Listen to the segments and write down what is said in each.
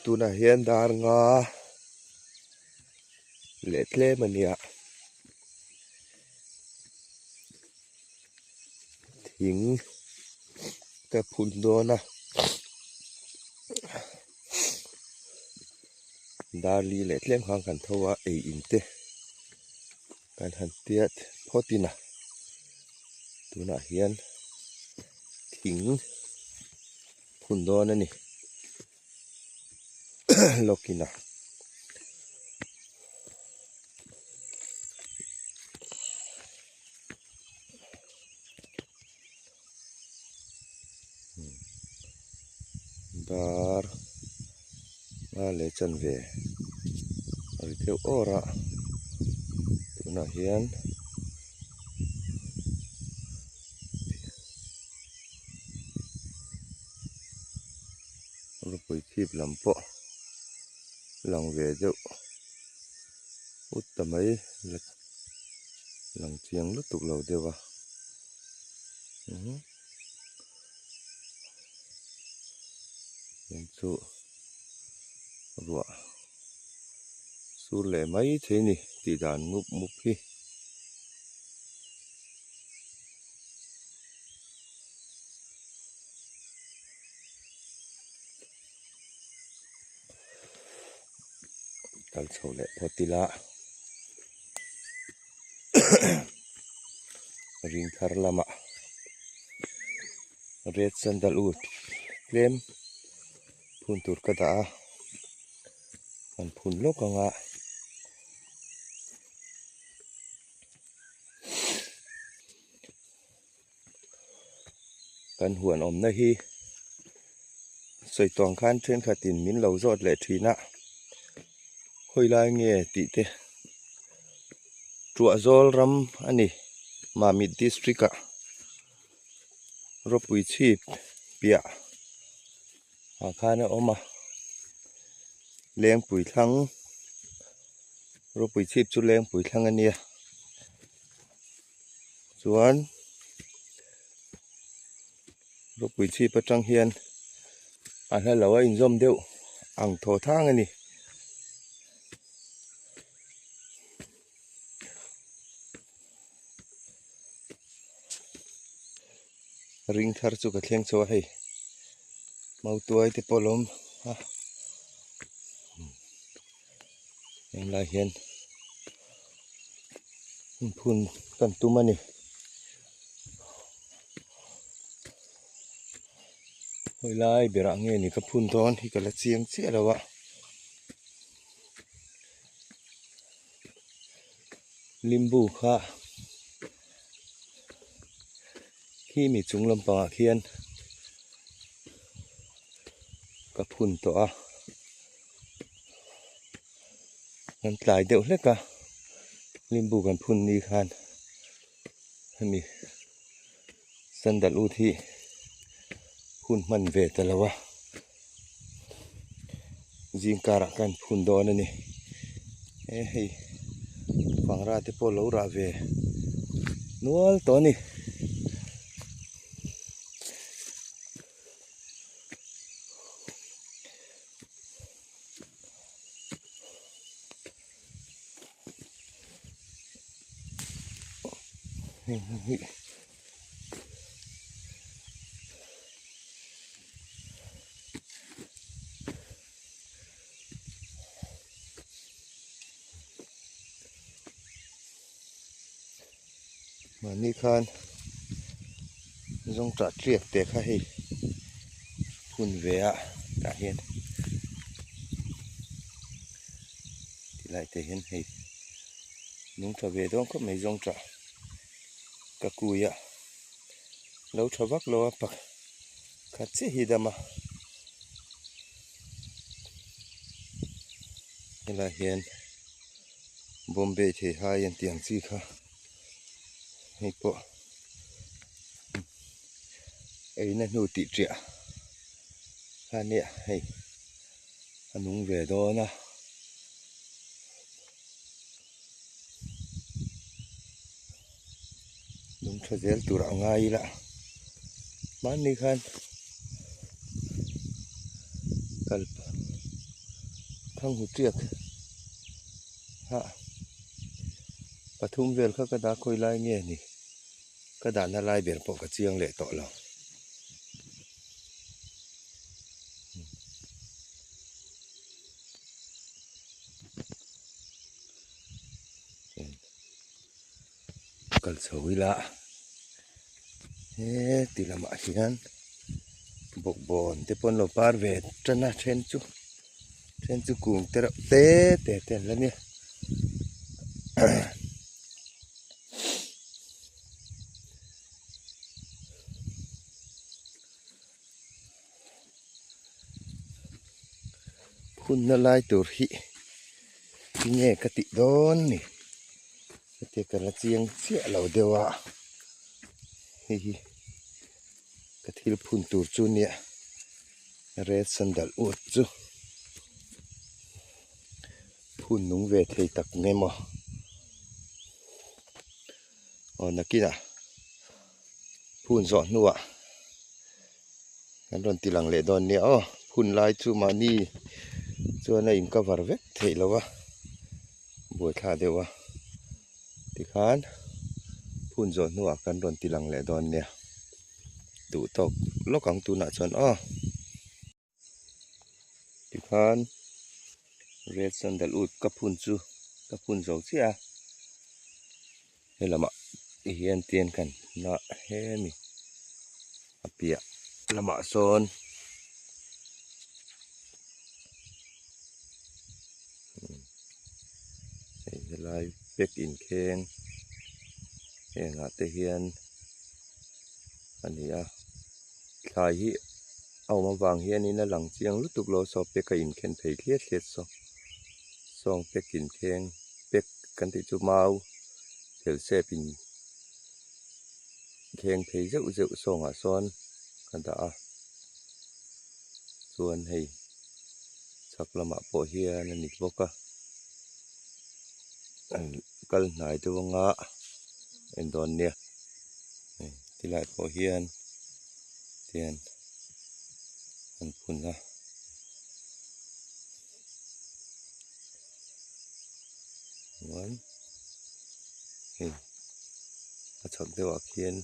Tunah hian dar nga leh tlem a nia. Thing ka phun dawn a dar li leh tlem khan kan tho a ei in te kan han tiat phawt in a tunah hian thing phun dawn a ni lawkin a. Dar a leh chanve a ri deuh awr a tunah hian Ropui chhip lam pawh lang ve deuh ut ta mai lang chiang lutuk lo deuh a chu ruah sur leh mai thei a ni tih dan mup mup hi. Kal chho leh phawt ila ring thar lamah red sandalwood tlem phun tur ka dah a an phun lawk ang a. Kan huan awmna hi sawi tawng khan thenkhatin min lo zawt leh thin a, khawi lai nge tih te Tuahzawl ram a ni Mamit district ah rawpui chhip piah ah khan a awm a Lengpui thlang rawpui chhip chu Lengpui thlang a nia. Chuan ropui chhip atang hian a hla lo a inzawm deuh ang thaw thang a ni. Ring thar chu ka thleng chho a hei mautuai te pawh a lo awm a henglai hian phun kan tum a ni. Hawi lai berah nge ni ka phun dawn hi ka la chiang chiah lo a. Limbu kha khi mi chung lampangah khian ka phun tawh a kan tlai deuh hlek a limbu kan phun ni khan hemi sandalwood hi hun hman ve ta lo a. Zing karah khan phun dawn a ni e hei fangra te pawh lo rah ve nual tawh a ni. Mahni khan zawngṭah tliak te kha hei phun ve a tah hian tilai te hian hei nung tha ve dawn khawp mai zawngṭah ka kui a lo tha vak lo a pak khat chiah hi dam a helai hian Bombay thei hai an tih ang chi kha hei pawh eina hnu tih chiah kha nia hei a nung ve dawn a. Lung tha zel tur a ngai ila hmanni khan kal. Thanghu tiak hah pathum vel kha ka dah khawi lai nge ni ka dahna lai ber pawh ka chiang leh tawh lo. Kal chho ila heti lamah hian bawkbawn te pawh an lo par ve tan a then chu then chu kung te reuh te te te an la nia. Hunna lai tur hi tinge ka tih dawn ni heti ka la chiang chiah lo deuh a hei hi ka thil phun tur chu nia red sandal wood chu phun nung ve thei tak nge maw aw nakinah phun zawh hnuah kan rawn ti lang leh dawn nia aw phun lai chu mahni chuan a in cover vek theih loh a buaithla deuh a tikhan phun zawh hnuah kan rawn ti lang leh dawn nia duh tawk lawk ang tunah chuan aw. Tikhan red sandalwood ka phun chu ka phun zo chiah a helamah hian tian kan nah hemi a piah lamah sawn hei helai pack inkheng hengah te hian a ni a thlai hi a awm avang hianin a lang chiang lutuk lo saw pack a inkhen phei thliat thliat saw sawng pack inkheng pack kan tih chu mau phel sep in kheng phei zeuh zeuh sawngah sawn a dah a chuan hei chhak lamah pawh hian a ni bawk a an kal hnai deuh anga en dawn nia hei tilai pawh hian tian an phun a. Chuan hei a chhak deuhah khian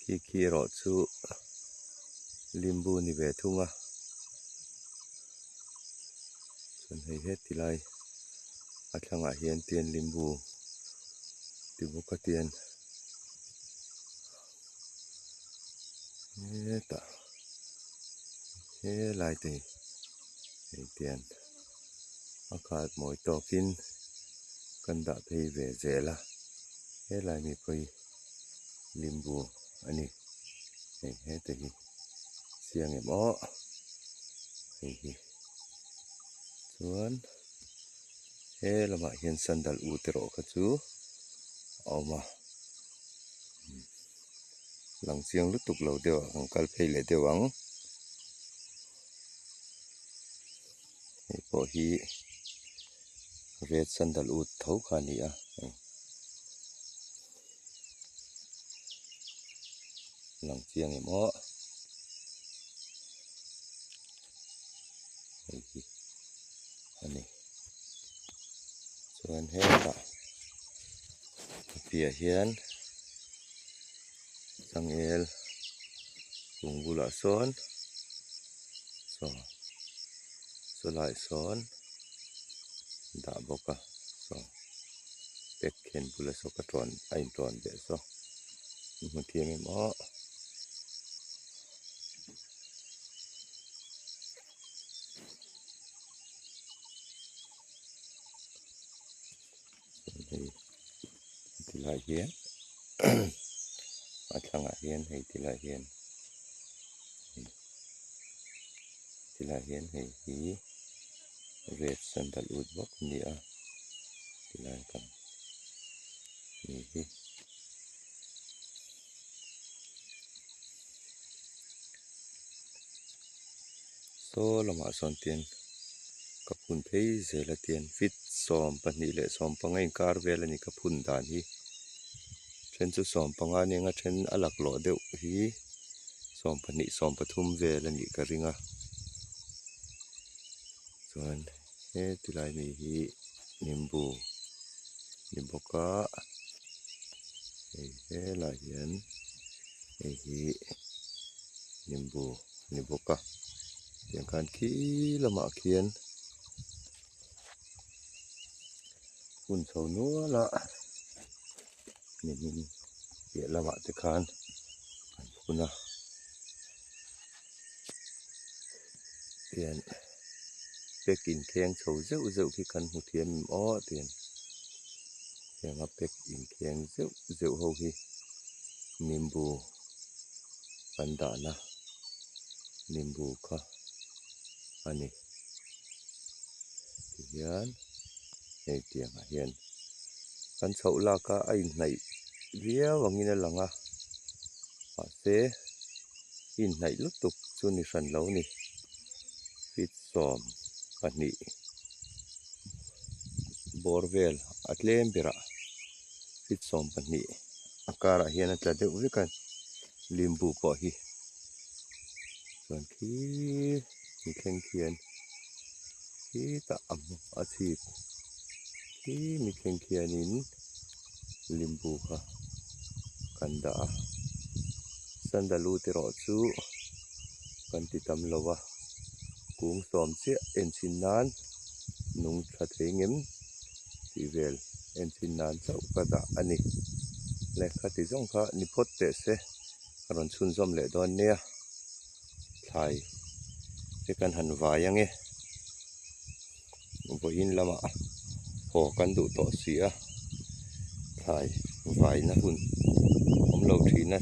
khi khi erawh chu limbu ni ve thung a chuan hei heti lai a thlangah hian tian limbu ti bawk a tian hetah helai te hi hei tian a khat mawi tawkin kan dah phei ve zel a helai mi pawh hi limbu a ni hei hete hi chiang em aw hei hi chuan he lamah hian sandal u te erawh kha chu a awm a lang chiang lutuk lo deuh ah kan kal phei leh deuh ang hei pawh hi red sandal wood tho kha a ni a lang chiang em aw hei hi a ni chuan hetah a piah hian changel kung bulah sawn saw saw laiah sawn dah bawk a saw pack khian bula saw ka tawn a intawn beh saw i hmu thiam em aw. Hei tilai hian a thlangah hian hei tilai hian tilai hian hei hi red sandalwood bawk a ni a tilai kan ni hi. Saw lamah sawn tian ka phun phei zel a tian feet 12 leh 15 inkar vel a ni ka phun dan hi then chu 15 a nia then a laklawh deuh hi 12 13 vel a nih ka ring a chuan. He tilai mi hi nimbu ni bawk a hei helaiah hian hei hi nimbu ni bawk a tiang khan khi lamah khian hun chho nual a nimin piah lamah te khan an phun a tian pack inkheng chho zeuh zeuh khi kan hmu thiam em aw tian heng a pack inkheng zeuh zeuh ho hi nimbu kan dahna nimbu kha a ni tihian hei tiangah hian kan chhoh lak a a inhnaih viau angin a lang a mahse inhnaih lutuk chu ni hran lo a ni feet 12 bawr vel a tlem berah feet 12 a karah hian a tla deuh vek a limbu pawh hi chuan khi mi thleng khian khitah a hmu a chhip khi mi thleng khianin limbu kha kan dah a sandalwood erawh chu kan ti tam lo a kung sawm chiah en chhin nan nung tha thei ngem tih vel en chhin nan chauh ka dah a ni lehkha ti zawng kha ni phawt teh se a rawn chhunzawm leh dawn nia thlai te kan han vai ange vawiin lamah haw kan duh tawh si a thlai vaina hun awm lo thin a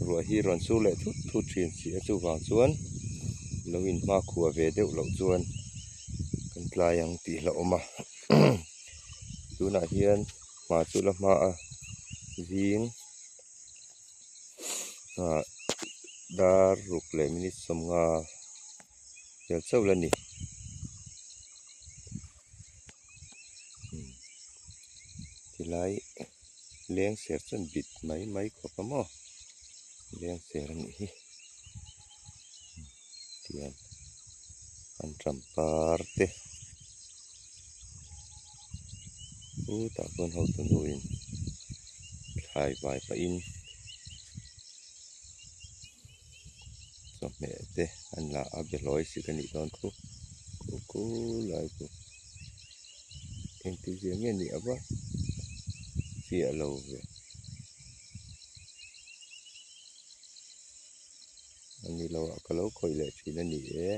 ruah hi rawn sur leh thut thut thin si a chuvang chuan lo inhmakhua ve deuh loh chuan kan tlai ang tih hlauhawm a tunah hian hma chu la hma a zing ah dar ruk leh minute 50 vel chauh la ni tilai leng ser chuan bit mai mai khawp a maw leng ser a nih hi tian an ṭampar te chutah chuan hotu nuin thlai vai pahin chawhmeh te an la a behlawi sik a nih dawn khu khu khu lai chu engti zia nge nih a va fiah lo ve a ni lo ah ka lo khawih leh thin a ni e.